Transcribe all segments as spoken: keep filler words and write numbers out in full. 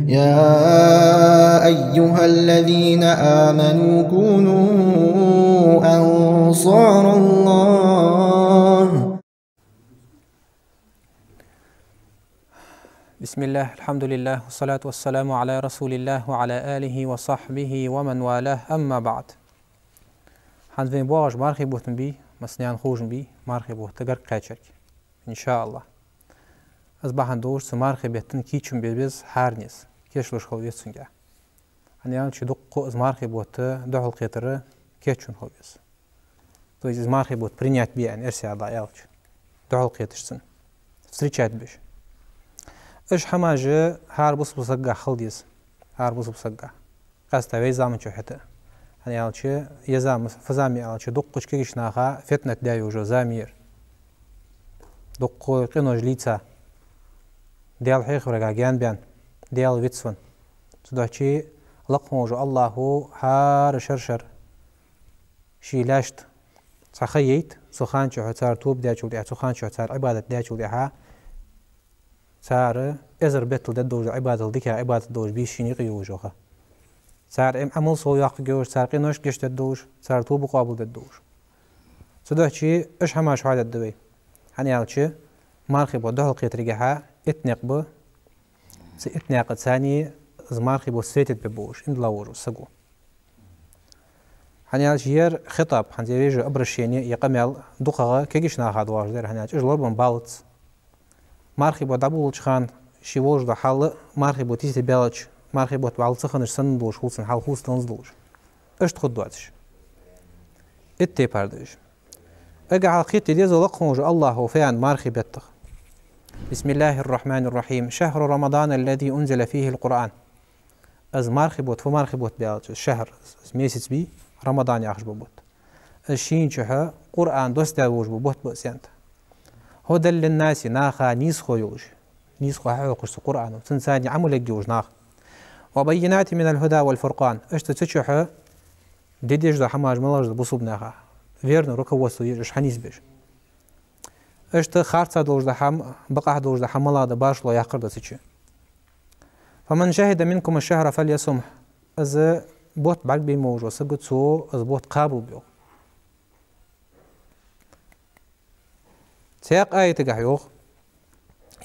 يا أيها الذين آمنوا كونوا أنصار الله. بسم الله، الحمد لله، والصلاة والسلام على رسول الله وعلى آله وصحبه ومن والاه، أما بعد. ХӀанз вай боагӀаш мархий бутт бий, массанена ховш бий, мархий бутт гарга кхаьчарг, иншааллахӀ. Из бахьан долаш цу мархий бетта кийчо бе беза хӀаране, кийчлуш хила веза цунга. ХӀана аьлча дукха из мархий бутт духьалкхетар кийчо хила веза. То есть из мархий бутт принять бе аьнна, эрсий дӀааьлча, духьалкхеташ цунна, встречать беш. Уж хӀамаш хӀара бусалба сага хила деза, хӀара бусалба сага. Къаьстта вай заман чухь хӀаьта. ХӀана аьлча, ер зама, фу зама я аьлча, дуккхача кагийча наха фитнат даь йола зама я ер. Дуккха къинош лийца, Даьла хьехаварга гаьна баьнна, Даьла вицвенна. Цудухьа лакха волча АллахӀа хӀара шера-шера ший лаьшта цхьа ха яйта, цу хана чухь цар тоба даьчул тӀехьа, цу хана чухь цар Ӏибадат даьчул тӀехьа, цар эзар беттал дергдолаш да Ӏибадат, дикагӀа Ӏибадат долаш бийса шийна юкъе йолаш йола ха. Цар Ӏамал совйоаккхаргйолаш, цар къинош гешдергдолаш, цар тоба къоабалдергдолаш. Цудухьа уж хӀамаш хьадергда вай. ХӀана аьлча, мархий бутт духьалкхетаргахьа итт никъ ба, цу итт наькъа цани из мархий бутт встретить бе безаш, иман дилла волча саго. ХӀана аьлча ер хитӀаб, хӀанз вай вежа обращени, е къамаьл дукхагӀа кагийча наха доагӀаш да ер, хӀана аьлча уж лорабенна балац. Мархий бутт дӀаболалуча хана ше волаш дола хьал, мархий бутт йисте баьлча, мархий бутт вӀалла ца хиннача санна долаш хул цун хьал, хӀанз долаш. Иштта хургдоацаш. Итт тайпара да уж. Эггара хьалха кхетаде деза лакха волча АллахӀа фу аьннад мархий беттах. بسم الله الرحمن الرحيم. شهر رمضان الذي أنزل فيه القرآن. Из мархий бутт, фу мархий бутт ба аьлча, шахӀр, из месяц бий, Рамадан яхаш бола бутт. Из шийна чухь Къуръан доссадаь волаш бола бутт ба из аьннад. هدى للناس, наха нийсхо йолаш. Нийсхо хьахьокхаш цу Къуръано, цунца Ӏамал ергйолаш нах. وبينات من الهدى والفرقان. Иштта цу чухь де дезаш дола хӀамаш малагӀаш да бусалба наха. Верно руководство еш, уж хьанийсбеш. Иштта харцахьа долаш дола хӀама, бакъахьа долаш дола хӀама малагӀа да, башхало яьккхар да цу чу. فمن شهد منكم الشهر فليصمه. Из бутт бӀаргабайна волаш вола саг, цо из бутт кхабалба йоах. Цхьаькха аятагахь йоах: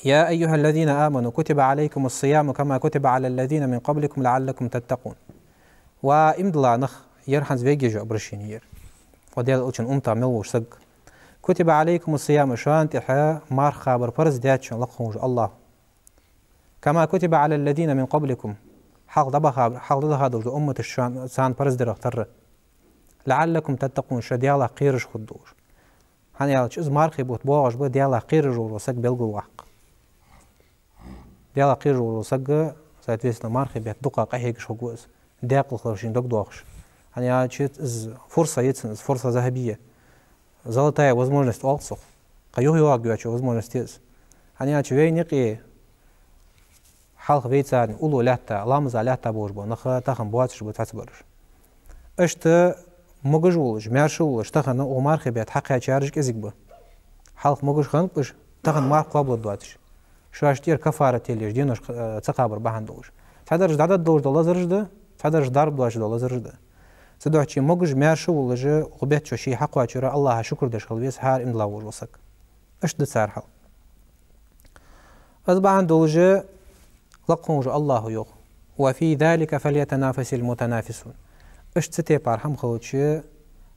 يا أيها الذين آمنوا كتب عليكم الصيام كما كتب على الذين من قبلكم لعلكم تتقون. Ва иман дилла нах, ер хӀанз вай вежарий обращени я ер. Ва Даьла элчан умматах мел волаш саг. كتب عليكم الصيام, шоана тӀехьа марха кхабар парз даьд шоана лакха волча АллахӀа. كما كتب على الذين من قبلكم. Хьалха дӀабаха, хьалха дӀадаха долаш дола умматаш шоана, царна парз дарах тарра. لعلكم تتقون, шо Даьлах кхераш хургдолаш. ХӀана аьлча из мархий бутт боагӀаш ба Даьлах кхераш волаш вола саг белгалваккха. Даьлах кхераш волаш вола саг, соответственно, мархий бетта дукха къахьегаш хургва из. Даькъала хилар шийна дог доахаш. ХӀана аьлча из фурса я цунна, из фурса захӀабия. Золотая возможность оал цох. Кхы юха йоагӀаргйоацача возможность я из. ХӀана аьлча вайна юкъе хьалха вайца уллув лаьтта, ламаза лаьтта болаш бола нах тахан боацаш ба цхьаццабараш. Иштта могаш волаш, маьрша волаш, тахан укх мархий бетта хьакхаьчараш кӀезига ба. Хьалха могаш хиннаб уж, тахан марха кхоабалургдоацаш. Шоашта тӀера каффарат еш, денош, э, ца кхабар бахьан долаш. Цхьадараш дӀадаргдолаш дола лазараш да, цхьадараш дарба доацаш дола лазараш да. Цудухьа могаш, маьрша волаш, укх бетта ший хьакхоачара АллахӀа шукр деш хила веза хӀара иман дилла волаш вола саг. Иштта да цар хьал. Из бахьан долаш лакха волча АллахӀа йоах: وفي ذلك فليتنافس المتنافسون. Иштта цу тайпара хӀама хилча,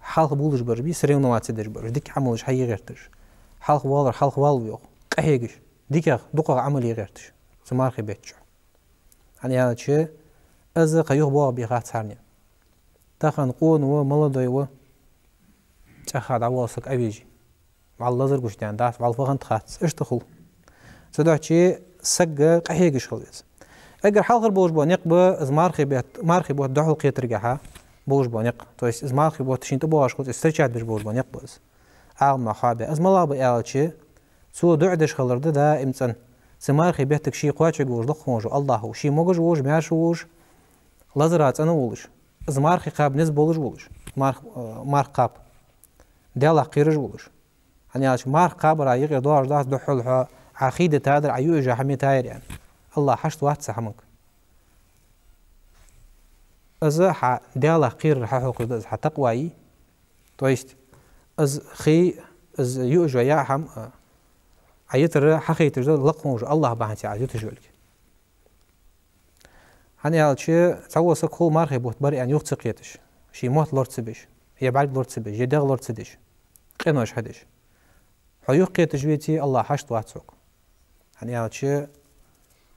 хьалха болаш бараш бий, соревноваться деш бараш, дика Ӏамалаш хьае гӀерташ. Хьалха воалар хьалха воалва йоах, къахьегаш, дикагӀа, дукхагӀа Ӏамал е гӀерташ цу мархий бетта чу. ХӀана аьлча из кхы юха боагӀа бехац хӀаране. Тахан къона ва, молодой ва, цӀаьхха дӀавоал саг Ӏовижа. ВӀалла лазар гуш даьнна дац, вӀалла фу хиннад хац, иштта хул. Цудухьа саг къахьегаш хила веза. Эггара хьалхара болаш бола никъ ба из мархий бетта, мархий бутт духьалкхетаргахьа болаш бола никъ. То есть из мархий бутт шийна тӀабоагӀаш хилча, из встречать беш болаш бола никъ ба из. Ӏаламнаха хьоахабаь. Из малагӀа ба аьлча, цо дуӀа деш хилар да даим цӀена. Цу мархий беттага ше кхоачаргволаш лакха волаш вола АллахӀ ва, ше могаш волаш, маьрша волаш, лазара цӀена волаш, из мархий кхаба низ болаш волаш, марх-, э, марха кхаба Даьлах кхераш волаш. ХӀана аьлча марха кхабара юкъе доагӀаш дац духхьал хьо Ӏа хий дитадар, Ӏа юаш хӀама йитаяр аьнна. АллахӀ хьашт вац цу хӀаманга. Из хьа Даьлах кхерар хьахьокхаш да, из хьа такъва я. То есть, из хий, из юаш йола яа хӀама, а, Ӏа йитар хьахайташ да лакха волча АллахӀ бахьанца Ӏа юташ йолга. ХӀана аьлча, цхьавола саг хул мархий бутт бар аьнна юха ца кхеташ, ший мотт лора ца беш, е бӀарг лора ца беш, е дегӀ лора ца деш, къинош хьадеш. Хьо юха кхеташ веце, АллахӀ хьашт вац хьога. ХӀана аьлча,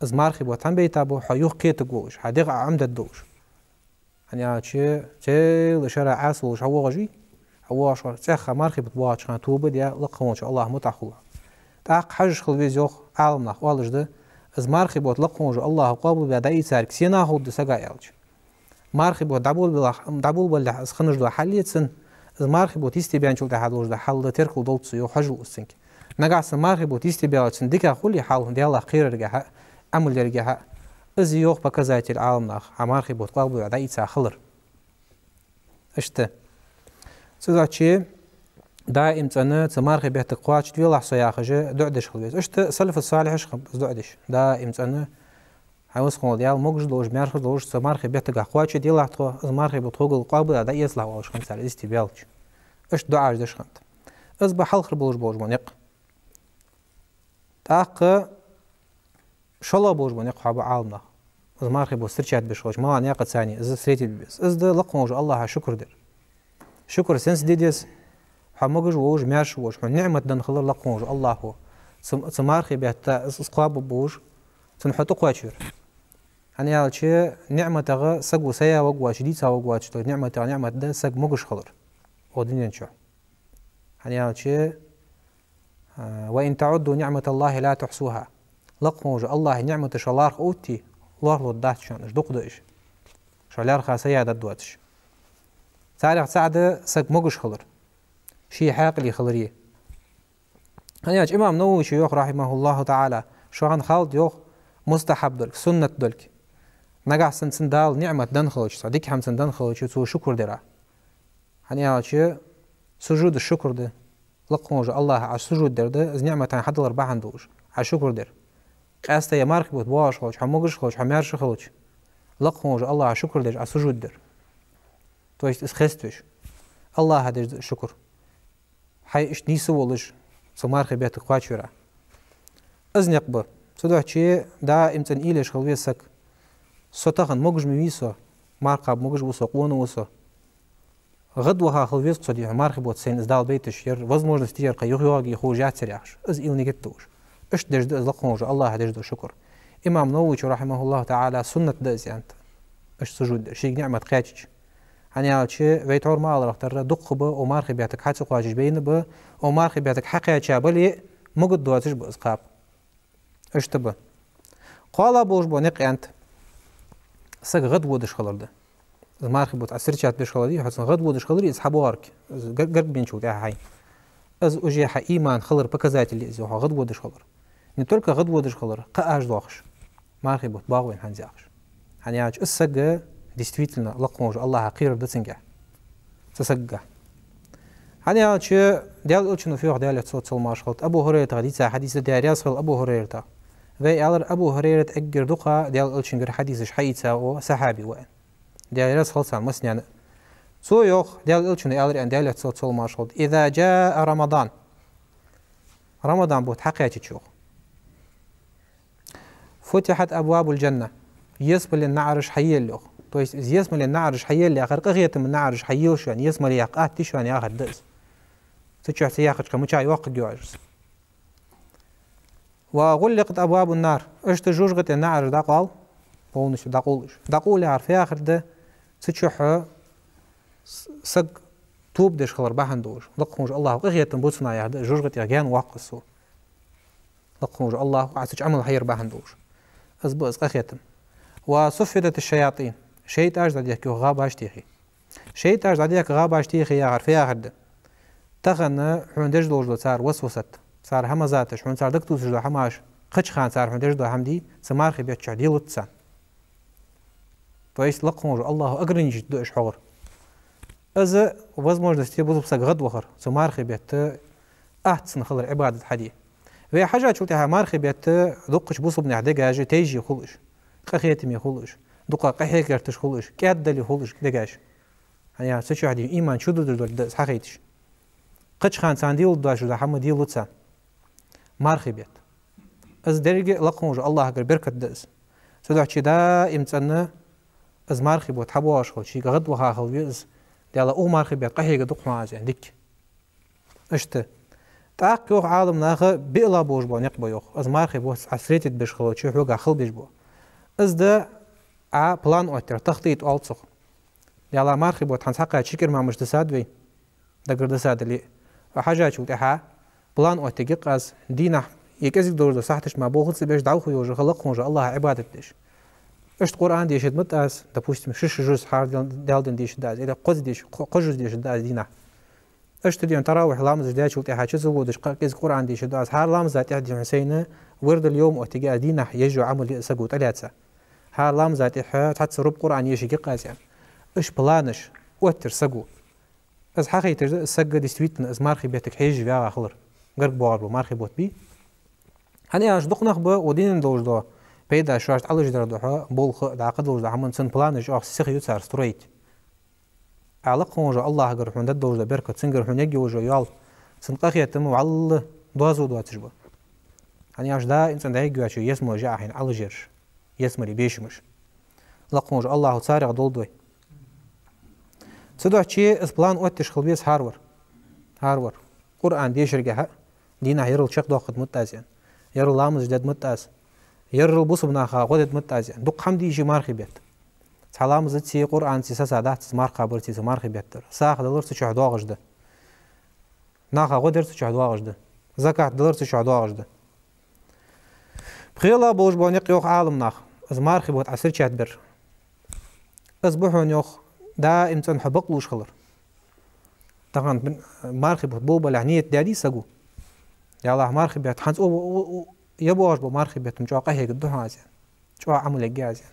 из мархий бутт хӀана байтаб, хьо юха кхетаргволаш, хьа дегӀ Ӏомадаргдолаш. ХӀана аьлча, цхьайола шера Ӏаса волаш хьавоагӀаш вий, хьавоагӀаш вар, цӀаьхха мархий бутт боагӀача хана тоба де, лакха волча АллахӀа мутӀахьа хул хьо. ТӀаккха хьажаш хила веза, йоах, Ӏаламнаха оалаш да, из мархий бутт лакха волча АллахӀа къоабалбаь дӀаийцар сенах хургда сага аьлча. Мархий бутт дӀаболабалалехь, дӀаболабалалехь из хинна дола хьал е цун, из мархий бутт йисте баьнначул тӀехьагӀа долаш дола хьал да, теркал долаш да цо, йоах, хьажал из цунга. Нагахьа санна мархий бутт йисте баьлча цун дика хул из хьал, Даьлах кхераргахьа, Ӏамал яргахьа. Из йоах показатель Ӏаламнаха, хьа мархий бутт къоабалбаь дӀаийца хилар. Иштта. Цудухьа даим цӀена цу мархий беттага кхоачаргвелахь со яхаш, дуӀа деш хила веза. Иштта салафу салихьаш хиннаб из дуӀа деш. Даим цӀена, хьай васхула Даьла, могаш долаш, маьрша долаш, цу мархий беттага кхоачаргделахь тхо, из мархий бутт тхогал къоабалбаь дӀаэцалахь, оалаш хиннад цар истебаьлча. Иштта дуӀаш деш хиннад. Из ба хьалхара болаш бола никъ. ТӀаккха шоллагӀа болаш бола никъ хьоахабу Ӏаламнаха. Из мархий бутт встречать беш хилча, малагӀа наькъа цани из встретить бе беза. Из да лакха волча АллахӀа шукр дар. Шукр сенца де деза? Хьо могаш волаш, маьрша волаш, хьона ниӀмат денна хилар лакха волча АллахӀа. Цу, цу мархий бетта из, из кхоабаш болаш, цунна хьо тӀакхоачавар. ХӀана аьлча, ниӀматагӀа саго сая варгвоацаш, дийца варгвоацаш дола ниӀматагӀа ниӀмат да саг могаш хилар укх дунен чу. ХӀана аьлча, а, «وإن تعدوا نعمة الله لا تحصوها». Лакха волча АллахӀа ниӀматаш шо лархӀа отте, лоархӀалургдац шоана, уж дукха да уж. Шо лаьрхӀа сая даргдоацаш. Царех цаӀ да саг могаш хилар, ший хьаькъале хилари. ХӀана аьлча имам Нававийс йоах, рахьимахӀуллахӀу таӀала, шоана хилда, йоах, мустахьаб долга, суннат долга, нагахьа санна цунна Дала ниӀмат денна хилча, цхьа дика хӀама цунна денна хилча, цо шукр дара. ХӀана аьлча сужуд шукр да. Лакха волча АллахӀа Ӏа сужуд дар да, из ниӀмат хьадалар бахьан долаш Ӏа шукр дар. Къаьстта е мархий бутт боагӀаш хилча, хьо могаш хилча, хьо маьрша хилча, лакха волча АллахӀа шукр деш Ӏа сужуд дар. То есть из хеставеш. АллахӀа деш да шукр. Хьай иштта нийса волаш, цу мархий беттага кхоачавара. Из никъ ба. Цудухьа даим цӀена уйла еш хила веза саг. Со тахан могаш ма вий со, марха кхаба могаш ва со, къона ва со. ГӀадваха хила веза-кх со, дий хьона, мархий бутт сайна из Дала байташ, ер возможность, ер кхы юхайоагӀаргья ховш яц ер яхаш. Из уйла, нигат долаш. Иштта деш да из лакха волча АллахӀа деш дола шукр. Имам Нававийс, рахьимахӀуллахӀу таӀала, суннат да из аьннад. Иштта сужуд дар, шийга ниӀмат кхаьчача. ХӀана аьлча вай тхьовра ма аллара, дукха ба укх мархий беттага хьа ца кхоачаш байна ба, укх мархий беттага хьакхаьча бале а, могаш доацаш ба из кхаба. Иштта ба. КхоалагӀа болаш бола никъ аьннад, саг гӀадводаш хилар да. Из мархий бутт Ӏа встречать беш хилар, хьо цунна гӀадводаш хилар, из хьабоагӀарга, из гар-, гарга бенначул тӀехьагӀа хьайна. Из уже хьа иман хилара показатель я из, хьо гӀадводаш хилар. Не только гӀадводаш хилар, кхаъаш доахаш. Мархий бутт боагӀа вайна хӀанз яхаш. ХӀана аьлча из саг действительно лакха волча АллахӀа кхерар да цунгахь, цу сагагахь. ХӀана аьлча Даьла Элчано йоах, Даьлера салот-салам хилда цунна, Абу ХӀурайратагара дийца хьадис да, Даьла раьза хилва Абу ХӀурайратагара. Вай аьлар, Абу ХӀурайрат эггара дукха Даьла Элчангара хьадисаш хьаийца вола сахьаби ва аьнна. Даьла раьза хилва царна массанена. Цо йоах, Даьла Элчано аьлар аьнна, Даьлера салот-салам хилда цунна: «إذا جاء رمضان». Рамадан бутт хьакхаьчача, йоах, «فتحت أبواب الجنة». Ялсмален наӀараш хьаелла, йоах. То есть из ялсмален наӀараш хьаелла яхар, къахетама наӀараш хьаелаш шоана, ялсмале яха атта шоана яхар да из. Цу чу ца яхача кхы мичахьа йоаккхаргйолаш из. «وغلقت أبواب النار». Иштта жожагӀатен наӀараш дӀакъовл, полностью дӀакъовл уж. ДӀакъовл яхар фу яхар да? Цу чухь с-, саг тоба деш хилар бахьан долаш, лакха волча АллахӀа къахетам ба цунна яхар да, жожагӀатех гаьна воаккх из саг. Лакха волча АллахӀа Ӏа цу чу Ӏамал хьаяр бахьан долаш. Из ба из къахетам. «وصفدت الشياطين». ШайтӀаш дӀадехка гӀабаш техе. ШайтӀаш дӀадехка гӀабаш техе яхар фу яхар да? Тахан хьона деш долаш дола цар васвасат, цар хӀамазаташ, хьона цар дагатувсаш дола хӀамаш, кхыча хана цар хьона деш дола хӀама дий, цу мархий бетта чухь делац царна. То есть лакха волча АллахӀа ограничить ду уж хьогӀар. Из возможность я бусалба саг гӀадвахар, цу мархий бетта атта цунна хилар Ӏибадат хьаде. Вай хьажачул тӀехьагӀа мархий бетта дуккхача бусалба наьха дегаш тайжа хул уж, къахетаме хул уж. дукха къахьегаш гӀерташ хул уж, кӀаьддале хул уж дегаш. ХӀана аьлча цу чу дий иман чудодаш дола да из хьахайташ. Кхыча хана царна делаш дола хӀама делац царна. Мархий бетта. Из деррига лакха волча АллахӀагара беркат да из. Цудухьа даим цӀена из мархий бутт хьабоагӀаш хилча, шийга гӀадваха хила веза из, Даьла, укх мархий бетта къахьега дукха хьона аз, аьнна, дика. Иштта. ТӀаккха йоах Ӏаламнаха, биълагӀа болаш бола никъ ба йоах. Из мархий бутт Ӏа встретить беш хилча, хьога хила безаш ба. Из да Ӏа план оттар, тахтит оал цох. Даьла, мархий бутт хӀанз хьакхаьчача кӀира мамаш дисад вай, дагара дисадале. Ӏа хьежачул тӀехьагӀа план оттаергья-кх аз, дийнахьа е кӀезига долаш дола сахьаташ мара болх ца беш, дӀахо йожагӀа лакха волча АллахӀа Ӏибадат деш. Иштта Къуръан дешаргда-кх аз, допустим, ши-ши жуз хӀара дал-, Даьла дина дешаргда аз, или кхозза деш-, кхо-, кхо жуз дешаргда аз дийнахьа. Иштта дий хьона таравихь ламазаш даьчул тӀехьагӀа чу ца водаш кхы кӀезига Къуръан дешаргда аз. ХӀара ламаза тӀехьа дий хьона сайна вирдал-йовм оттаергья аз, дийнахьа езаш йола Ӏамал я из саго тӀалаьца. ХӀара ламаза тӀехьа цхьацца руб Къуръан ешаргья-кх аз, аьнна. Иштта планаш оттар саго. Из хьахайташ да из саг действительно из мархий беттага хьежаш вагӀа хилар. Гарга боагӀаш бола мархий бутт бий. ХӀана аьлча дукха нах ба, укх дина долаш дола пайда шоашта Ӏалашдара духьа, болх а, дӀа кхы долаш дола хӀама, цун планаш чӀоагӀа сиха ю цар строить. Ӏа лакха волча АллахӀагара хьона дергдолаш дола беркат, цунгара хьона ергйолаш йола йоал, цун къахетам вӀалла доазув доацаш ба. ХӀана аьлча даим цӀена дӀаергйоацаш я ялсмале жа хьайна Ӏалашъяраш, ялсмале бешамаш. Лакха волча АллахӀа царех долда вай. Цудухьа из план отташ хила веза хӀаравар. ХӀаравар. Къуръан дешаргахьа, дийнахьа ерал чакхдоаккхаргда-м аз, аьнна. Ерал ламазаш дергда-м аз. Ерал бусалба наха гӀо дергда-м аз, аьнна. Дукха хӀама дий из мархий бетта. Цхьа ламазаца, Къуръанца сацадац из марха кхабарца, цу мархий бетта дар. СагӀа далар цу чу доагӀаш да. Наха гӀо дар цу чу доагӀаш да. Закат далар цу чу доагӀаш да. ПхелагӀа болаш бола никъ, йоах Ӏаламнаха, из мархий бутт Ӏа встречать бар. Из ба хьона, йоах, даим цӀена хьо бакълувш хилар. Тахан мархий бутт болабалехьа ният даьдий саго? Яллахь, мархий бетта хӀанз о, о, о, о, е боагӀаш бола мархий бетта-м чӀоагӀа къахьегаргда хьона аз, аьнна. ЧӀоагӀа Ӏамал ергья аз, аьнна.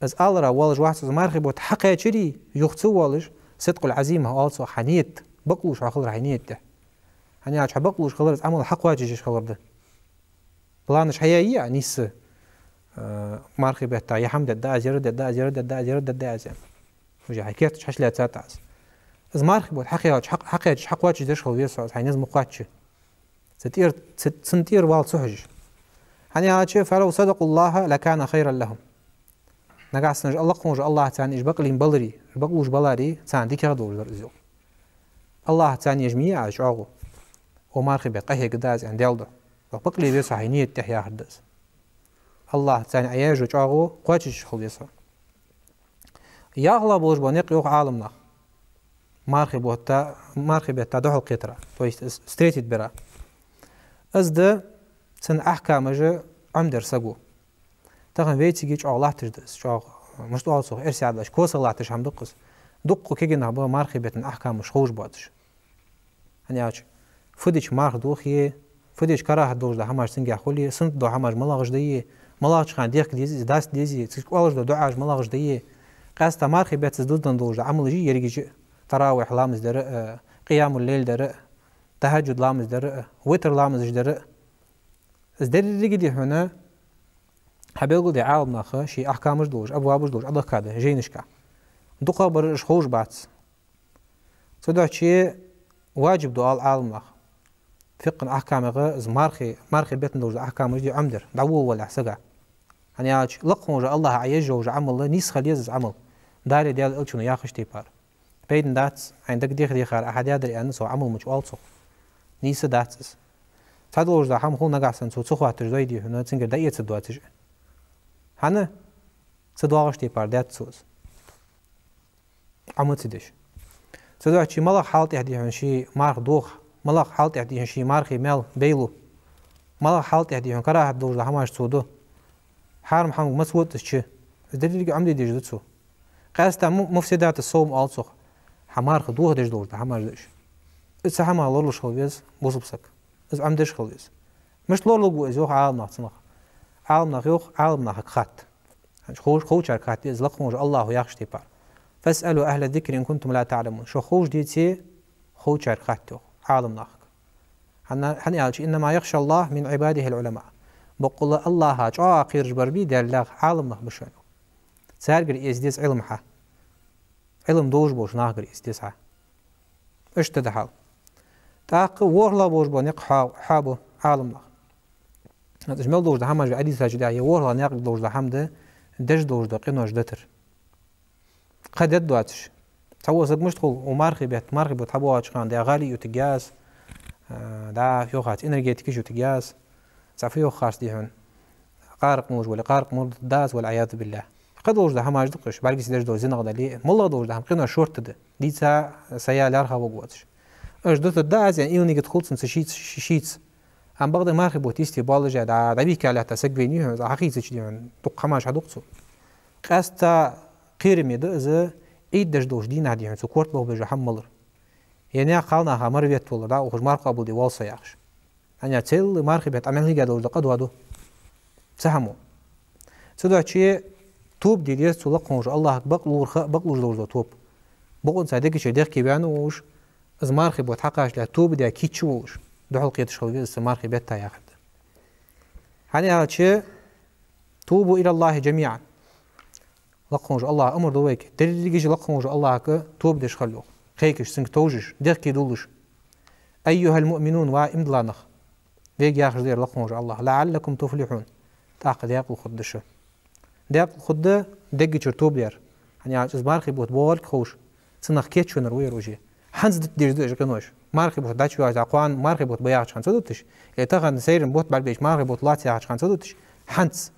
Из алара воаллаш вац из мархий бутт хьакхаьчари, юха ца воаллаш, сидкъул Ӏазима оал цох, хьа ният, бакълувш хьо хилар хьай ният тӀа. ХӀана аьлча хьо бакълувш хилар из Ӏамал хьакхоачашъеш хилар да. Планаш хьаяьй Ӏа нийсса, э, мархий бетта е хӀама дергда аз, ер дергда аз, ер дергда аз, ер дергда аз, аьнна. Уже хьай керта чу хьашлаьцад Ӏа из. Из мархий бутт хьакхаьчача, хьакх-, хьакхаьчача хьакхоачашдеш хила веза хьо из, хьай низ ма кхоачча. Цу тӀера, цу, цун тӀера вала ца хьожаш. ХӀана аьлча, فلو صدقوا الله لكان خيرا لهم. Нагахьа санна уж лакха волча АллахӀаца уж бакълийна баларе, уж бакълувш баларе, царна дикагӀа долаш дар из, йоах. АллахӀаца уж ма йий Ӏа чӀоагӀо. Укх мархий бетта къахьегаргда аз, аьнна, Даьла духьа. Йоах, бакъле веза хьо хьай ният тӀа яхар да из. АллахӀаца Ӏа еш йола чӀоагӀо кхоачашъеш хила веза хьо. ЯлхлагӀа болаш бола никъ, йоах Ӏаламнаха, мархий бутта, мархий бетта духьалкхетара, то есть из встретить бара. Из да цун ахькамаш Ӏомадар саго. Тахан вайцига чӀоагӀа латташ да из, чӀоагӀа, мишта оал цох, эрсий аьлча, косо латташ хӀама да-кх из. Дукха кагий нах ба мархий бетта ахькамаш ховш боацаш. ХӀана аьлча, фу дича марха дохе, фу дича карахӀат долаш дола хӀамаш цунгахьа хуле, суннат дола хӀамаш малагӀаш да е, малагӀча хана дехка деза из, даста деза е, цига оалаш дола дуӀаш малагӀаш да е. Къаьстта мархий бетта из дуздан долаш дола Ӏамалаш я ерригаш а: таравихь ламаз дар а, къиямул-лайл дар а, тахӀаджуд ламаз дар а, витр ламазаш дар а. Из деррига дий хьона хьабелгалдаь Ӏаламнаха, ший ахькамаш долаш, абвабаш долаш, Ӏодехкад жайнашка. ДукхагӀбараш уж ховш бац. Цудухьа важиб да оал Ӏаламнаха. ФикъхӀан ахькамех из мархий, мархий бетта долаш дола ахькамаш дий Ӏомадар, дӀаволавалалехь сага. ХӀана аьлча, лакха волча АллахӀа Ӏа еш йола Ӏамал нийса хила еза из Ӏамал, Даьлеи Даьла Элчано яхача тайпара. Пайдана дац, Ӏайна дага дех-дехар Ӏа хьадаьдар аьнна, цо Ӏамал мича оал цох. Нийса дац из. Цхьа долаш дола хӀама хул, нагахьа санна цо ца хоатташ дой дий хьона, цунгара дӀаэцаргдоацаш. ХӀана? Ца доагӀача тайпара даьд цо из. Ӏа ма ца деш. Цудухьа малагӀа хьал тӀехьа дий хьона ше марха дох, малагӀа хьал тӀехьа дий хьона ше мархий маьл байлу, малагӀа хьал тӀехьа дий хьона карахӀат долаш дола хӀамаш цо ду, хьарам хӀаманга маца вода из чу. Из деррига Ӏомаде дезаш да цо. Къаьстта му-, муфсидату ссавм оал цох, хьа марха дохадеш долаш дола хӀамаш да уж. Из цу хӀамах лоралуш хила веза бусалба саг. Из Ӏомадеш хила веза. Мишта лоралургва из, йоах Ӏаламнаха цунах? Ӏаламнаха йоах, Ӏаламнахага хатта. ХӀанз ховш-, ховчарга хатта из, лакха волча АллахӀа яхача тайпара: «فاسألوا أهل الذكر إن كنتم لا تعلمون». Шо ховш деце, ховчарга хатта, йоах, Ӏаламнахага. ХӀана, хӀана аьлча: «إنما يخشى الله من عباده العلماء». Бакъда АллахӀах чӀоагӀа кхераш бар бий Даьлагахьа Ӏаламнах ба шоана. Царгара эца деза Ӏилма хьа. Ӏилма долаш болча нахагара эца деза хьа. Иштта да хьал. ТӀаккха ворхӀлагӀа болаш бола никъ хьа-, хьа бу Ӏаламнах. Ӏа мел долаш да хӀамаш вай Ӏадийсача дӀа, е ворхӀлагӀа никъ долаш да хӀама да, деш долаш да къинош дитар. Кхы дергдоацаш. Цхьавола саг мишта хул, укх мархий бетта, мархий бутт хьабоагӀача хана, да гӀали ютаргья из, а, да йохац, энергетикаш ютаргья из, цхьа фу йоах харц дий хьона, къаракъ молаш вале, къаракъ молаш да из, والعياذ بالله. Кхы долаш да хӀамаш да-кх уж, бӀаргийца деш дола зина дале, моллагӀа долаш да хӀама, къинош шортта да. Дийца са я лаьрхӀа варгвоацаш. Уж дутаргда из, аьнна, ийла нигат хул цун ца шийца, ши-, шийца. Ам бакъда мархий бутт йисте боаллаш а, дӀа, дӀабийхка латта саг вайна хьона, из хьахийцача дий хьона, дукха хӀамаш хьадоаккх цо. Къаьстта кхераме да из, Ӏийд деш долча дийнахьа дий хьона, цо корта бохабеш хӀама малар. Е наьха кхалнаха мара ветта валар, дӀаухаш марха къоабалде воал со яхаш. ХӀана аьлча цхьайолча мархий бетта Ӏа мел хьийга долаш да къа доаду. Цхьа хӀама. Цудухьа тоба де деза цо лакха волча АллахӀага, бакълувш ха-, бакълувш долаш дола тоба. Бокъонца дега чура дехке ваьнна волаш, из мархий бутт хьакхача лаьтта тоба даь кийча волаш, духьалкхеташ хила веза из мархий бетта яхар да. ХӀана аьлча, توبوا إلى الله جميعا. Лакха волча АллахӀа амар ду вайга, деррига а лакха волча АллахӀага тоба деш хила, йоах. Кхайкаш, цунга товжаш, дехке дуллаш. أيها المؤمنون, ва иман дилла нах. Вайга яхаш да ер лакха волча АллахӀа: لعلكم تفلحون. ТӀаккха даькъала хургда шо. Даькъала хургда дега чура тоба даьр. ХӀана аьлча из мархий бутт боагӀарг ховш, цунах кийчвеннар ва ер уже. ХӀанз дита дезаш да уж къинош. Мархий бутт дӀачуваьлча, кхоана мархий бутт ба яхача хана ца дуташ, е тахан сайран бутт бӀаргабайча мархий бутт лоац яхача хана ца дуташ, хӀанз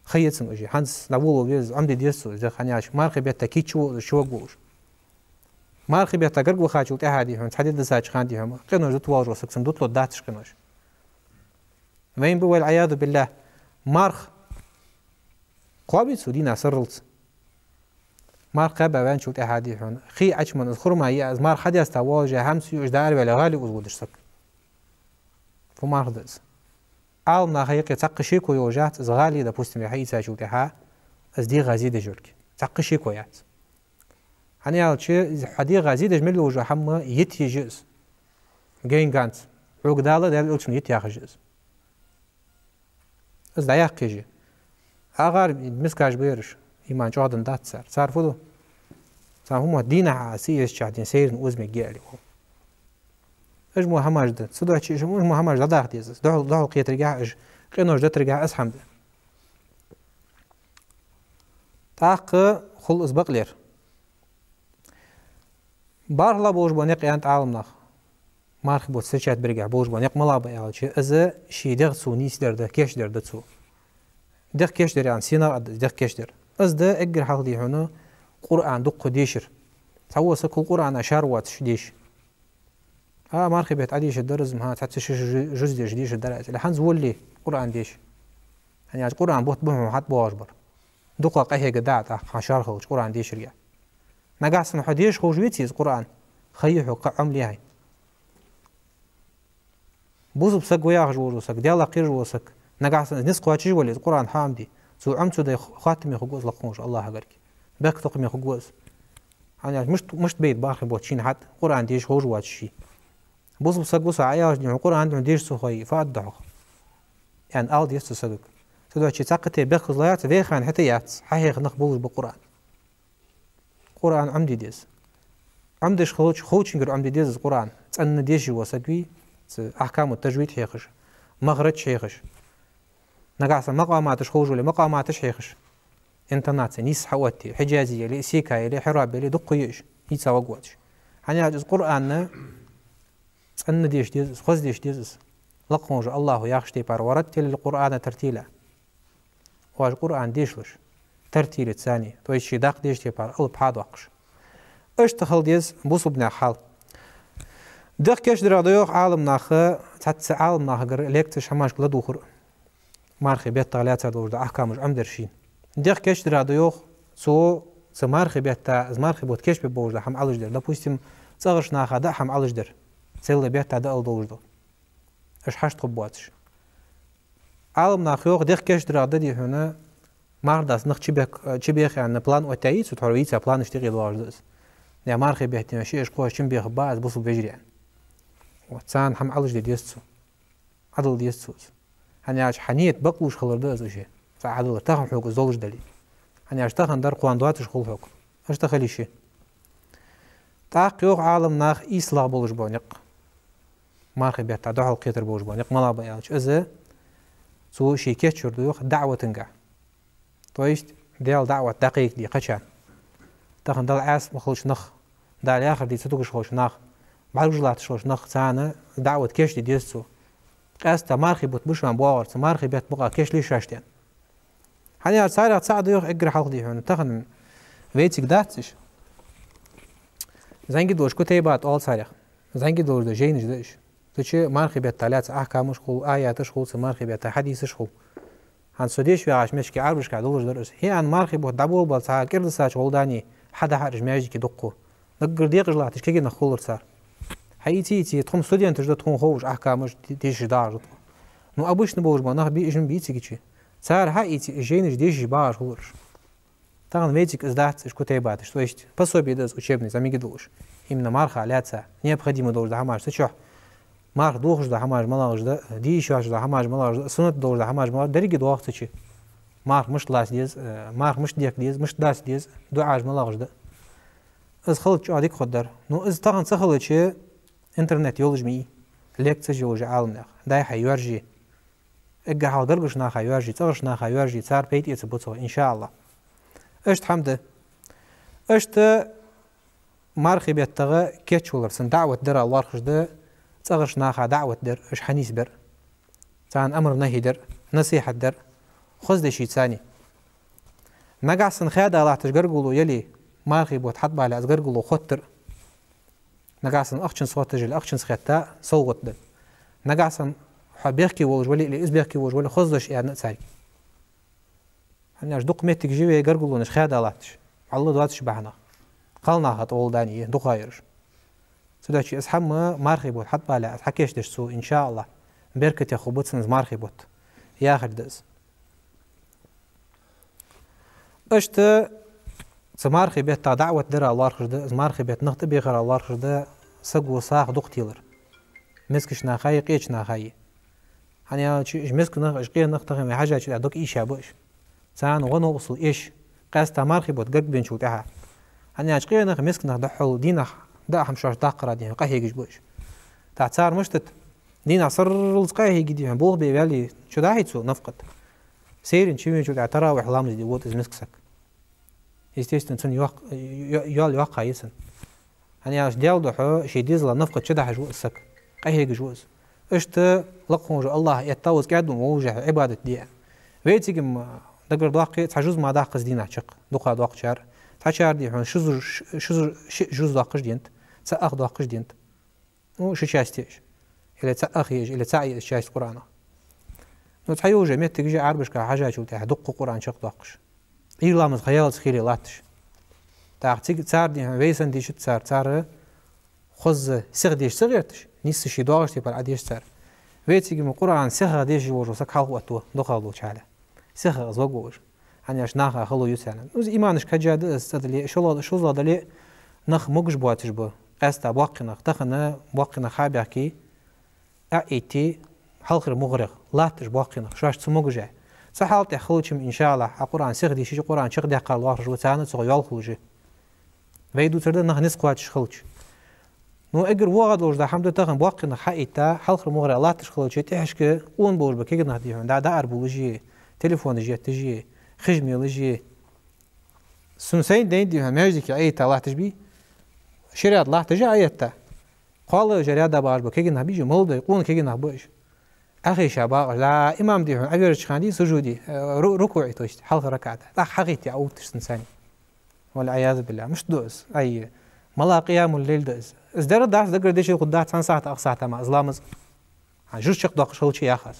ха я цун уже. ХӀанз дӀаволавала веза, Ӏомаде деза цо из, хӀана аьлча мархий бетта кийча вола из, ши ваг волаш. Мархий бетта гарга вахачул тӀехьагӀа дий хьона, цхьа ди дисача хана дий хьона, къинош дита воаллаш вола саг, цунна дуталургдац уж къинош. Вайна ба, والعياذ بالله, марха кхоабий цо дийнахьа сарралца. Марха кхаьба ваьнначул тӀехьагӀа дий хьона, хий Ӏочу менна, из хурма я, из марха хьадаьста воаллаш а, хӀама ца юаш дӀаараваьле, гӀали уза водаш саг. Фу марха да из? Ӏаламнаха юкъе цхьаккха шеко йолаш яц, из гӀали, допустим, хьаийцачул тӀехьагӀа, из дегӀа зе деш йолга. Цхьаккха шеко яц. ХӀана аьлча, из хьа дегӀа зе деш мел йолаш йола хӀама йита еза из. Гайнганца. Хьога Дала, Даьла Элчано йита яхаш я из. Из дӀаяккха еза. АгӀар мискаш ба ераш, иман чӀоагӀденна дац цар. Цар фу ду? Цар хӀама дийнахьа сий езача ден сайран оза мегаргья аьле хул. Уж мо хӀамаш да. Цудухьа уж мо хӀамаш дӀадаха деза. Духьал, духьалкхетаргахьа уж, къинош дитаргахьа из хӀама да. ТӀаккха хул из бакълер. БархӀлагӀа болаш бола никъ, аьннад Ӏаламнаха, мархий бутт встречать бергахьа болаш бола никъ малагӀа ба аьлча, из ший дегӀ цо нийсдер да, кийчдер да цо. ДегӀ кийчдер аьнна сенах аргда из, дегӀ кийчдер? Из да эггара хьалха дий хьона Къуръан дукха дешар. Цхьавола саг хул Къуръана шаьра воацаш деша. А, мархий бетта Ӏодешаргдар из, ма, цхьацца ши-ши жу-, жуз деша дешаргдар из. Или хӀанз волале Къуръан деша. ХӀана аьлча Къуръан бутт ба хьона хьатӀабоагӀаш бар. Дукха къахьега да тӀаккха хьа шаьра хилча Къуръан дешарга. Нагахьа санна хьо деша ховш веце из Къуръан, ха я хьога, кхы Ӏомале хьайна. Бусалба саг ва яхаш вола саг, Даьлах кхераш вола саг, нагахьа санна из низ кхоачаш вале, из Къуръан хьаӀомаде, цо Ӏомаде, хоаттаме хургва из лакха волча АллахӀагарга. Бехктокхаме хургва из. ХӀана аьлча мишта, мишта бейт бархӀе боццу шийна хьатӀа, Къуръан деша ховш воацаш ше. Бусалба саг ва со аьлча, дий хьона, Къуръан дий хьона деша ца хой, фу аргда хьога, аьнна, ала деза цу сагага. Цудухьа цхьаккха тӀа бехказло яц, вехана хӀаьта яц, хьахьеха нах болаш ба Къуръан. Къуръан Ӏомаде деза. Ӏомадеш хилча, ховчунгара Ӏомаде деза из Къуръан. ЦӀена дешаш вола саг вий, цу ахькаму тажвид хьехаш, махрадж хьехаш. Нагахьа санна макъаматаш ховш вале, макъаматаш хьехаш. Интонаци нийса хьаотте, хьиджази яле, сека яле, хьираб яле, дукха я уж, ийца ваг воацаш. ХӀана аьлча из Къуръан цӀена деша деза из, хоза деша деза из. Лакха волча АллахӀа яхача тайпара: ورتل القرآن ترتيلا. Оаш Къуръан дешалаш, тартилаца цани, то есть ший дакъа дешача тайпара алап хьадоаккхаш. Иштта хила деза бусалба наьха хьал. ДегӀ кийчдарах да йоах Ӏаламнаха, цхьацца Ӏаламнахагара лекцеш, хӀамашка ладувгӀар, мархий беттах лаьцар долаш дола ахькамаш Ӏомадар шийна. ДегӀ кийчдарах да йоах цо, цу мархий бетта, из мархий бутт кийчбе болаш дола хӀама Ӏалашдер. Допустим, цӀагӀарча наха даа хӀама Ӏалашдер. Цхьайолча бетта даал долаш дола. Уж хьашт хургбоацаш. Ӏаламнаха йоах, дегӀ кийчдарах да, дий хьона, марха даста нах чубех-, чубеха аьнна план оттаяьй цо, тхьовра вийца планаш тӀа къе доагӀаш да из. Е мархий бетта шиъ-шиъ кхоачаш чубехаргба аз бусалба вежарий аьнна. Вот, царна хӀама Ӏалашде деза цо. Ӏадала деза цо из. ХӀана аьлча хьа нийят бакълувш хилар да из уже. Цхьа Ӏадалар тахан хьога из долаш дале. Хьанаш тахан дар кхоана доацаш хул хьога. Иштта хила йиш я. ТӀаккха йоах Ӏаламнаха, ийслагӀа болаш бола никъ, мархий бетта духьал кхетар болаш бола никъ малагӀа ба аьлча, из цо ше кийчъяр да йоах даӀватагахьа. То есть Даьла даӀват дӀакхайкаде кхычарна. Тахан Далла Ӏаьса ма хилча нах, Дала яхар де ца тугаш хилча нах, бӀаргаш латташ хилча нах, царна даӀват кийчде деза цо. Къаьстта мархий бутт ба шоана боагӀар, цу мархий бетта бакъахьа кийчле шоашта аьнна. Хьанаш царех цаӀ да йоах эггара хьалха, дий хьона, тахан вайцига дац уж. ЗӀамига долаш Кутайбат оал царех. ЗӀамига долаш да, жайнаш да уж. Цу чу мархий бетта лаьца ахькамаш хул, аяташ хул, цу мархий бетта хьадисаш хул. Хьан со деш ваьгӀача мехка Ӏарбашка долаш дар уж. ХӀаьта мархий бутт дӀаболабале цхьа кӀирдасача гӀолла дани хьадахьар уж маьждиге дукха. Даггара декъаш латташ кагий нах хулар цар. Хьаийце, ийце, тхо-м студенташ да, тхона ховш ахькамаш, дешаш дагӀаш да тхо. Ну, обычно болаш бола нах бий, уж-м бий цига чу. Цар хьаийце, уж жайнаш дешаш багӀаш хулар уж. Тахан вайцига из дац, уж Кутайбаташ. То есть пособие да из учебный, зӀамига долаш. Именно марха лаьца необходимо долаш да хӀамаш цу чу. Марха дохаш да хӀамаш малагӀаш да, де йиш йоацаш да хӀамаш малагӀаш да, суннат долаш да хӀамаш малагӀаш да, деррига доагӀа цу чу. Марха мишта лаца деза, э, марха мишта дехка деза, мишта даца деза, дуӀаш малагӀаш да. Из хилча чӀоагӀа дика хургдар. Ну, из тахан ца хилча, интернет йолаш ма йий, лекцеш йолаш я Ӏаламнаьха. Дай хьай йоаржае. Эггара хьалха гаргарча наха йоаржае, цӀагӀарча наха йоаржае, цар пайда эца ба цох, иншааллахӀ. Иштта хӀама да. Иштта мархий беттагӀа кийчвалар, цун даӀват дара лоархӀаш да, цӀагӀарча наха даӀват дар, уж хьанийсбар. Царна амар-нахьи дар, насихьат дар, хоза деши царна. Нагахьа санна хаьда латташ гаргало яле, мархий бутт хьатӀабалале из гаргало хоттар. Нагахьа санна ахчанца хотташ яле, ахчанца хетта, совгӀат да. Нагахьа санна хьо бехке волаш вале или из бехке волаш вале, хоза дош аьнна а царга. Хьанаш дукха моттигаш я вай гаргалонаш хаьда латташ. Алла доацаш бахьанах. Кхалнаха тӀагӀолла дани, дукха ераш. Цудухьа из хӀама мархий бутт хьатӀабалале, из хьакийчдеш цо, иншааллахӀ, беркате хургба цун из мархий бутт. Яхар да из. Иштта цу мархий бетта даӀват дара лоархӀаш да, из мархий бетта нах тӀабехара лоархӀаш да, саго сагӀа дукха телар. Мискача нахаи, къеча нахаи. Хьана аьлча, уж миска нах, уж къе нах тахан вай хьажача а дукха ийша ба уж. Царна гӀо-новкъостал эш, къаьстта мархий бутт гаргабенначул тӀехьагӀа. Хьана аьлча, къе нах, миска нах духьал дийнахьа даа хӀама шоашта даккхара, дий хьона, къахьегаш ба уж. ТӀаккха цар мишта да? Дийнахьа сарралца къахьеге, дий хьона, болх бе ваьле, чу дахьий цо нафакъат? Сайранна чувеначул тӀехьагӀа таравихь ламаз де вода из миска саг. Естественно, цун йоккх-, йо-, йоал йоккха я цун. Хьана аьлча, Даьла духьа ший дезала нафакъат чудахьаш ва из саг, къахьегаш ва из. Иштта лакха волча АллахӀа этта ва из кӀаьдвенна волча Ӏибадат де. Вайцига-м дагардоаккхий, цхьа жуз мара даккха из дийнахьа чакх, дукха доаккхачар. Цхьачар, дий хьона, ши зу-, ши зу-, ши жуз доаккхаш денад, цаӀ ах доаккхаш денад. Ну, ши часть еш. Или цаӀ ах еш, или цаӀ еш часть Къуръанах. Ну, цхьайолча моттигашка Ӏарбашка хьажачул тӀехьагӀа дукха Къуръан чакхдоаккхаш. Ӏуйра ламаз ха яллалца хиле латташ. ТӀаккха цига цар, дий хьона, вай санна дийшад цар, цар хоза сиха деша ца гӀерташ, нийсса ший доагӀача тайпара Ӏодеш цар. Вайцига-м Къуръан сиха дешаш волаш вола саг хьалха отт ва, дукхагӀа долча хьале. Сиха из ваг волаш. Хьана аьлча, наха хало ю царна. Ну, из иманаш кхаьча да из, цӀа дале, шозлагӀа, шозлагӀа дале, нах могаш боацаш ба. Къаьстта боккхий нах, тахан боккхий нах хьабаьхке, Ӏоэттий, хьалхарча мугӀарех латташ боккхий нах, шоаш цу могаш а. Цу хьала тӀа хилча-м, иншааллахӀ, Ӏа Къуръан сиха дийшача, Къуръан чакхдаккхар лоархӀаш ва, царна цох йоал хулаш я. Вай дувцар да, нах низ кхоачаш хилча. Ну, эггара воагӀа долаш да хӀама да тахан, боккхий нах хьаэтта, хьалхарча мугӀарех латташ хилча, тӀехьашка къона болаш ба кагий нах, дий хьона, дӀа-дӀа арабувлаш а, телефонаш етташ а, хиш мелаш а. Сона сайна дайна, дий хьона, маьждиге Ӏоэтта латташ бий, ши ряд латташ а Ӏоэтта. КхоалагӀча ряда багӀаш ба кагий нах, бий уж, молодой, къона кагий нах ба уж. Ӏохайша багӀаш, да, имам, дий хьона, Ӏоверзача хана, дий, сужуде, э, ру-, рукуӀе, то есть хьалхарча ракаӀате. ТӀаккха хьахайтий Ӏоувтташ цунца. Валь-Ӏиязу биллахӀ, мишта да из? Ай, мала къиямул-лайл да из? Из дера дац, дагардеш хургдац цхьан сахьата, ах сахьата мара из ламаз. Хьа жуз чакхдоаккхаш хилча, яхаш.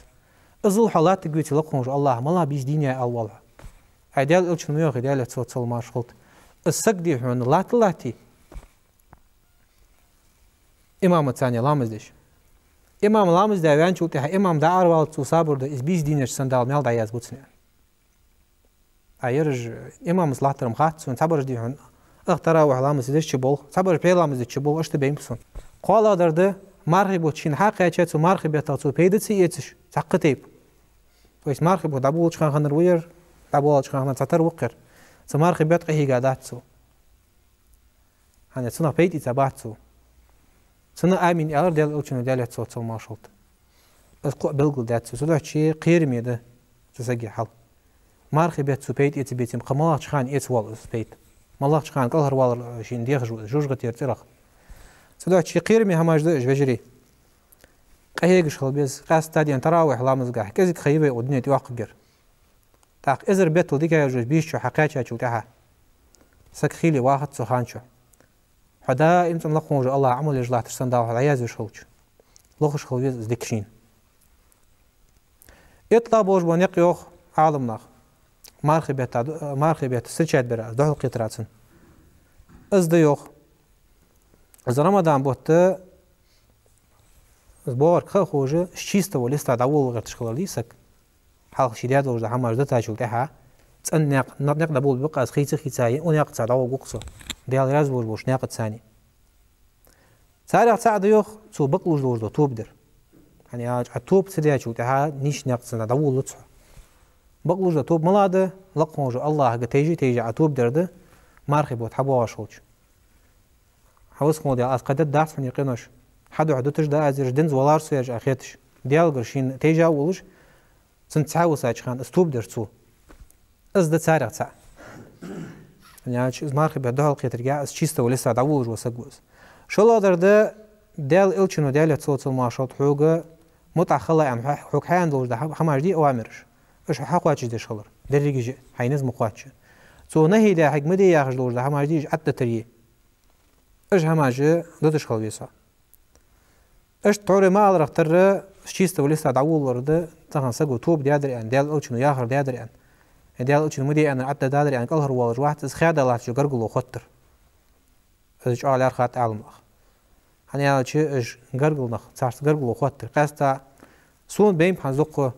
Иззал хьо латтаргвеце, лакха волча АллахӀа, мала бийса дийна я ала воалл хьо? Ай, Даьла Элчано ма йоахий, Даьлера салот-салам-моаршал хилда. Из саг, дий хьона, латта а латтий, имамаца цхьана ламаз деш. Имам ламаз даь ваьнначул тӀехьагӀа имам дӀаараваллалца цо сабар даь, из бийса дийнараш санна Дала маьл дӀаяздергба цунна. А ераш имамаца латтар-м хац сона, цхьабараш, дий хьона, ах таравихь ламаз деш чуболх, цхьабараш пхье ламаз деш чуболх, иштта бейнаб сона. КхоалагӀдар да, мархий бутт шийна хьакхаьча, цу мархий беттах цо пайда ца эцаш, цхьаккха тайпа. То есть мархий бутт дӀаболалуча хана хиннар ва ер, дӀаболалуча хана хиннар цхьатарра ва-кх ер. Цу мархий бетта къахьийга дац цо. ХӀана, цунах пайда эца бац цо. Цунна амин аьлар Даьла Элчано, Даьлера салам-моаршал хилда цунна. Из кхоъ белгалдаьд цо. Цудухьа кхераме да цу сага хьал. Мархий бетта цо пайда эца беце-м, кхы малагӀча хана эца воал из пайда. МалагӀча хана кӀалхарвалар шийна дехаш ва из, жожагӀатера цӀерах. Цудухьа кхераме хӀамаш да уж, вежарий. Къахьегаш хила беза, къаьстта дийнахьа таравихь ламазгахь кӀезига ха я вай укх дунен тӀа йоаккхаргьяр. ТӀаккха эзар беттал дика яжаш бийсача хьа кхаьчачул тӀехьа саг хийла вахац цу хана чухь. Хьо даим цӀена лакха волча АллахӀа Ӏамал еш латташ санна, Дала хьо дӀаязвеш хилча, лохаш хила веза из дика шийна. Итлагъ болаш бола никъ, йоах Ӏаламнаха, мархий бетта, мархий бетта встречать бар аз, духьалкхетар цун. Из да, йоах, из Рамадан бутт, из богӀарг ха а ховш, с чистого листа дӀаволла гӀерташ хилар дий саг. Хьалха ше даь долаш дола хӀамаш дӀатеттачул тӀехьа, цӀена никъ, никъ дӀаболабе-кх аз, хийца-хийца, укх никъаца дӀаволла гӀерт со, Даьла раьза волаш болча никъаца. Царех цаӀ да, йоах, цо бакълуш долаш дола тоба дар. ХӀана аьлча, Ӏа тоба ца дечул тӀехьа нийсача никъаца дӀаволалуц хьо. Бакълуш дола тоба малагӀа да? Лакха волча АллахӀага тайжа-тайжа Ӏа тоба дар да, мархий бутт хьабоагӀаш хилча. Хьа васхо Даьла, аз кхы дергдац хьона къинош. Хьа духьа дуташ да аз ераш, динца валар со ераш Ӏа хеташ, Даьлагара шийна тайжа а волаш, цунца цхьаь висача хана из тоба дар цо. Из да царех цаӀ. ХӀана аьлча, из мархий бетта духьалкхетаргахь из чистого листа дӀаволалуш вола саг ва из. ШоллагӀдар да, Даьла Элчано, Даьлера салам-моаршал хилда цунна, хьога мутӀахьа хила аьнна, хьо-, хьога хьааьнна долаш дола хӀам-, хӀамаш дий, авамираш. Уж хьакхоачашдеш хилар. Дерригаш а, хьайна из ма кхоачча. Цо нахьи даь, хьога ма де яхаш долаш дола хӀамаш дий, уж Ӏоттадара. Уж хӀамаш дуташ хила веза хьо. Иштта тхьовра ма аллара, тара с чистого листа дӀаволалур да, тахан саго тоба даьдар аьнна, Даьла Элчано яхар даьдар аьнна, е Даьла Элчано ма де аьннар Ӏоттадаьдар аьнна кӀалхарвоалаш вац, из хаьда латтача гаргало хоттар. Из чӀоагӀа лаьрхӀад Ӏаламнаха. ХӀана аьлча, уж гаргара нах, царца гаргало хоттар. Къаьстта сона бейнаб хӀанз дукха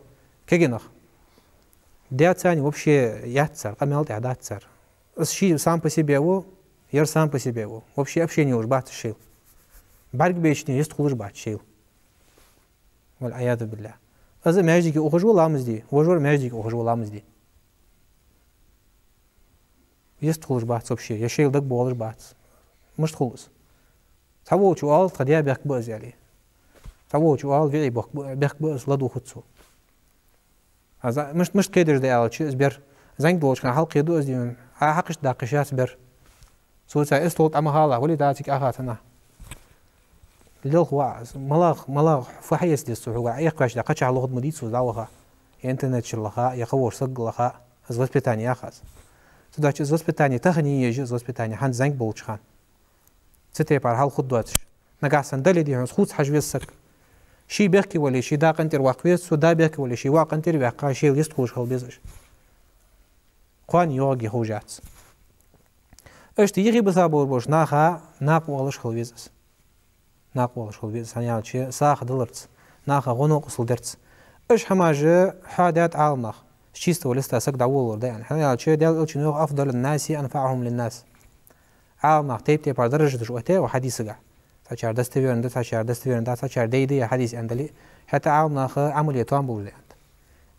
кагий нах. Даьцани вообще яц цар, къамаьл тӀехь дац цар. Из ше сам по себе ва, ер сам по себе ва. Вообще общение йолаш бац уж шоайла. БӀаргабайча дийнахьа йистхулаш бац шоайла. والعياذ بالله. Из маьждиге ухаш ва ламаз де, вож вар маьждиге ухаш ва ламаз де. Йистхулаш бац вообще, е шоайла дагабоалаш бац. Мишта хул из? Цхьаволчо оал, тха даь бехк ба из, аьле. Цхьаволчо оал, виӀий бехк ба, бехк ба из, ладувгӀац цо. А за-, мишта, мишта кхедеш да аьлча, из бер зӀамига долча хана хьалкхеду из дийна, Ӏа хьакхашта даккха йиш яц бер. Цо цхьа из тол тӀа ма хала, вали дац цига Ӏа хацана. Лелха ва из, малагӀа, малагӀа фу хьаэца деза цо хьога, Ӏехкхаьча да кхачахьа лохуд ма дий цо, дӀаваха. Е интернет чура лаха, е кхыволча сагага лаха, из воспитание яхац. Цудухьа из воспитание тахан е еза, из воспитание хӀанз зӀамига болча хана. Цу тайпара хьал хургдоацаш. Нагахьа санна дале дий хьона, из хувца хьажа веза саг. Ше бехке вале, ший да къинтӀера ваккха веза цо, да бехке вале, ший воӀ къинтӀера ваьккха, шоайла йистхулаш хила беза уж. Кхоана йоагӀаргья ховш яц. Иштта юхебиса болаш болча наха накъавоалаш хила веза из. Накъавоалаш хила веза из, хӀана аьлча, сагӀа даларца, наха гӀо-новкъостал дарца. Уж хӀамаш хьоадаьд Ӏаламнаха, с чистого листа саг дӀаволалур да аьнна. ХӀана аьлча, Даьла Элчано йоах: أفضل الناس أنفعهم للناس. Ӏаламнах тайп-тайпара даражаш оттаяьй укх хьадисагахь. Цхьачар достоверно да, цхьачар достоверно дац, цхьачар дай да ер хьадис аьнна дале, хӀаьта Ӏаламнах Ӏамал е тоам болаш да аьннад.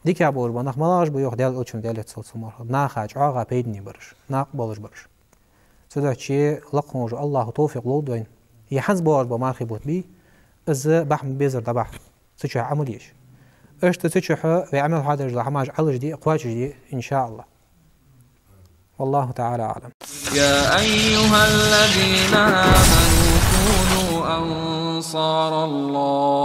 Дика болаш бола нах малагӀаш ба, йоах Даьла Элчано, Даьлера салам-моаршал хилда цунна, наха чӀоагӀа пайдане бараш, накъабоалаш бараш. Цудухьа лакха волча АллахӀа товфикъ лолда вайна. Е хӀанз боагӀаш бола мархий бутт бий, из бахьа ма беззара дӀабахьа, цу чухь Ӏамал еш. Иштта цу чухь вай Ӏамал хьадеш дола хӀамаш Ӏалашде, кхоачашде, إن شاء الله. والله تعالى أعلم. يا أيها الذين آمنوا كونوا أنصار الله.